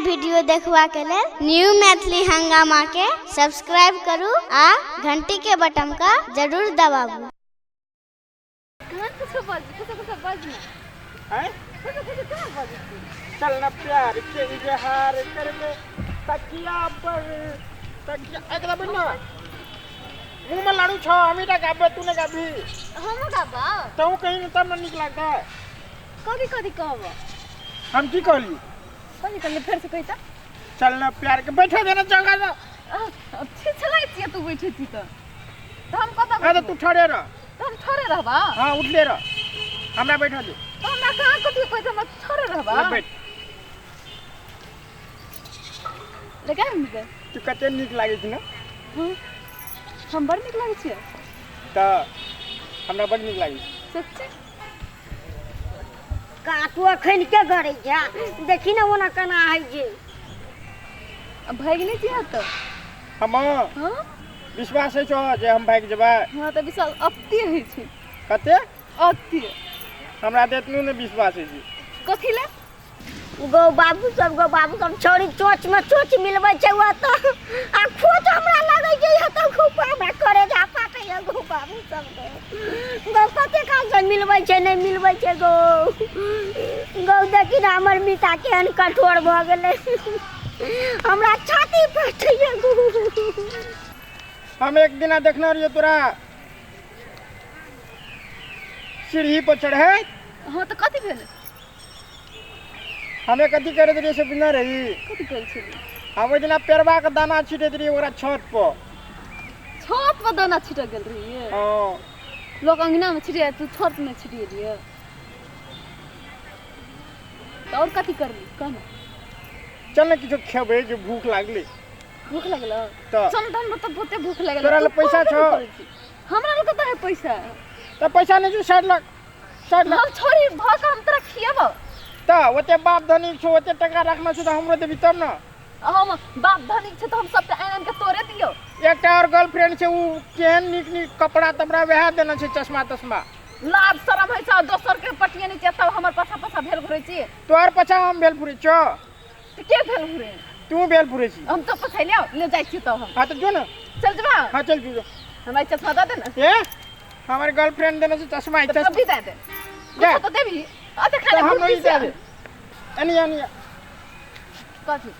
Video देखबा के लेल न्यू मैथिली हंगामा के सब्सक्राइब करू आ घंटी के बटन का जरूर दबाबू। कहाँ कुछो बज, कुछो कुछो बज ना। हैं? कुछो कुछो कहाँ बजै छी? चल ना प्यार के इजहार करबे तकिया पर तकिया एकरा बैठ ना, मुंह में लाडू छो, हमी टा गाबे, तू ने गाबी। हमहूँ गाबा। तू कहीं तब ना नीक लगता है। कथी कथी कहब? हम की कहली? कथी कहली फेर से कही त। चल ना प्यार के बैठा देना जगह ना। ठीक छलै छियै, तू बैठे छी त हम कतऽ अरे बैठबो? तू ठड़े रह। त हम ठड़े रहबा? हाँ उठले रह, हमरा बैठा दे। त हमरा कहाँ कथी कहै छै, हमरा ठड़े रहबा? ले बैठ। लगा हम के। तू कते नीक लागै छै ना? हाँ, हम बड़ नीक लागै छियै। त हमरा बड़ नीक लागै छै। सच्ची? का तू अखन के करै छै? देखी ने ओना केना होइ छै। अब भागि नहि छियै तऽ? हम हाँ? विश्वास है छौ जे हम भागि जेबै? हमरा तऽ विश्वास अति होइ छै। कते? अति। हमरा तऽ एतनो नहि विश्वास होइ छै। कथी लए? गौ बाबू सब, गौ बाबू सब छौड़ी चोच में चोच मिलबै छै ओ तऽ आ खोच हमरा लगै छै ई तऽ खूब हमरा करे जा पाटैया गौ बाबू सब। गौ गौ कते काल से मिलबै छै, नहि मिलबै छै गौ। गौ देखी ने हमर मिता केहन कठोर भऽ गेलै, हमरा छाती फाटैया गौ। हम एक दिना देखने रहियै तोरा सीढ़ी पर चढ़े। हाँ तऽ कथी भेलै? हमे कथी करैत रहियै से बुझने रही? कथी करै छलियै? हम ओहि दिना पेड़वा के दाना छीटैत रहियै ओकरा छत पर। छत पर दाना छिटऽ गेल रहियै? हाँ। लोक अंगना में छिटिया, तू छत में छिटिएलियै। तऽ और कथी करली कह ना? चल ने किछो खेबै जे भूख लागलै। भूख लगल? तऽ चल तऽ हमरा तऽ बहुते भूख लागल। तोरा तू लग पैसा कहाँ छौ? करै छी? हमरा लग कतऽ है पैसा? तऽ पैसा नहि छौ? 60 लाख, 60 लाख। हम छोड़ी भऽ कऽ हम तोरा खियेबौ। तऽ ओते बाप धनिक छौ, ओते टका रखने छौ तऽ हमरो देबही तब ने। हम बाप धनिक छै तऽ हम सबटा आनि आनि कऽ तोरे दियौ? एकटा और गर्लफ्रेंड छै, उ केहन नीक नीक कपड़ा तपड़ा वएह देने छै, चश्मा तश्मा। लाज शरम होइ छै, दोसर के पटियने छियै तब हमर पाछा पाछा भेल घुरै छी। तोहर पाछा हम भेल फुरै छौ? तऽ के भेल घुरे? तू भेल फुरै छी। हम तो पछैलियौ, ले जाइ छी तब हम। हाँ तऽ जो ने। चल जेबा? हाँ चल जो। हमरा ई चश्मा दऽ दे ने। ए हमर गर्लफ्रेंड देने छै चश्मा, ई तऽ चश्मा तब भी दे दे। जा। कुछो तऽ देबही। अते तऽ खाली हम घुरती नहीं से। दे दे। एनी एनी। कथी?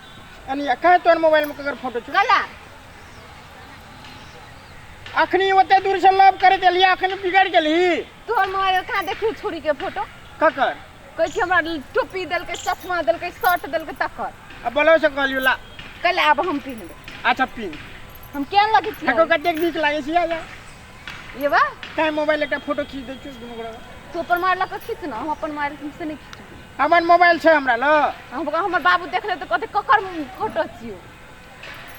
एनी कहे तोहर मोबाइल में ककर फोटो छौ? कला। अखनी ओते दूर से लव करैत एलियै, अखनी बिगड़ गेलही। तोहर मोबाइल में कहाँ देखलू छोरी के फोटो? ककर? कहै छी हमरा टोपी देलकै, चश्मा देलकै, शर्ट देलकै तकर। आ बोलो से कहलियौ ला। कल आब हम पिन्हबै। अच्छा पिन्ह। हम केहन लगै छी? एको कतेक नीक लागै छै या। ये बा? काहे मोबाइल एकटा फोटो खींच दै छियौ दुनू गोरा। तू अपन मोबाइल लऽ कऽ खींच न, हम अपन मोबाइल से नहि खींचबै। हमर मोबाइल छै हमरा लग। हम हमर बाबू देख लेतै कहतै ककर फोटो छियौ।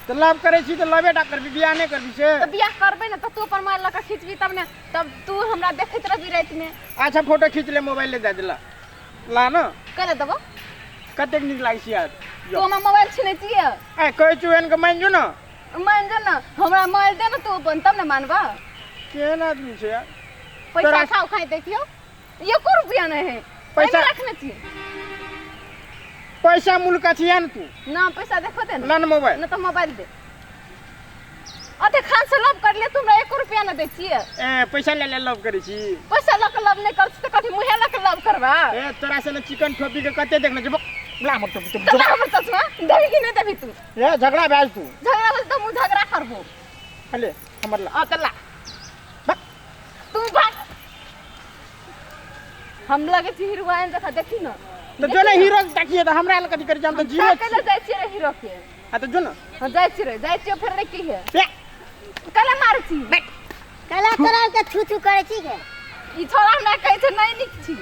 तऽ लव करै छी तऽ लवे टा करबी, बियाह नहि करबी से? तऽ बियाह करबै ने तऽ तू अपन मोबाइल लऽ कऽ खींचबी तब ने, तब तू हमरा देखैत रहबी रातिमे। अच्छा फोटो खींच ले मोबाइल ले दए देला ला न। कले देबो। कतेक नीक लागै छै यार। तू हमर मोबाइल छिनै छियै? आइ कहै छियौ एहन के मानि जो ने। मान जो ने, हमरा मोबाइल दे ने तू अपन तब ने मानबा। केहन आदमी छै यार। पैसा तोरा- खाओ खाइ देखियौ, एको रुपया नहि है। पैसा- एहिमे रखने छियै। पैसा मुल्क छियै ने तू। ना पैसा देखो दे ने। ला ने मोबाइल। ना तऽ मोबाइल दे। अते खान से लव कर लिए, तू हमरा एको रुपया नहि दै छियै। ए पैसा ले ले लव करै छी। पैसा लऽ कऽ लव नहि करै छी तऽ कथी मुँहे लऽ कऽ लव करबा? ए तोरा से ने चिकन ठोपी के कते देखने छी, ला हमर टोपी। तऽ ला हमर चश्मा देबी कि नहि देबी तू? ए झगड़ा भए तू। झगड़ा भेल तऽ मुँह झगड़ा करबो। ले हमर ला। आ तऽ ला। तू भाग। हम लगै छी हीरोइन जकाँ, देखी न। तऽ जो ने हीरो के ताकिए तऽ हमरा लए कथी करै छी, हम तऽ जीरो ताकै लए जाइ छियै रे हीरो के। हाँ तऽ जो ने। हाँ जाइ छियै रे, जाइ छियै फेर रे की है? पे। कला मारै छी। कला तोरा के थू थू करै छी गे? ई छोरा हमरा कहै छै नहि नीक छी।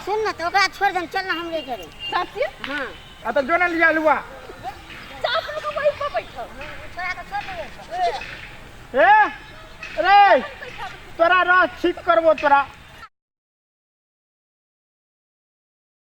सुन न तऽ ओकरा छोड़ दे, चल ना हमरे जरे। साथी? हाँ। आ तऽ जो ने लिया लुआ। चाप लऽ कऽ वही पर बैठल। छोरा के छोड़ दे। ए रे तोरा रह ठीक करबो तोरा।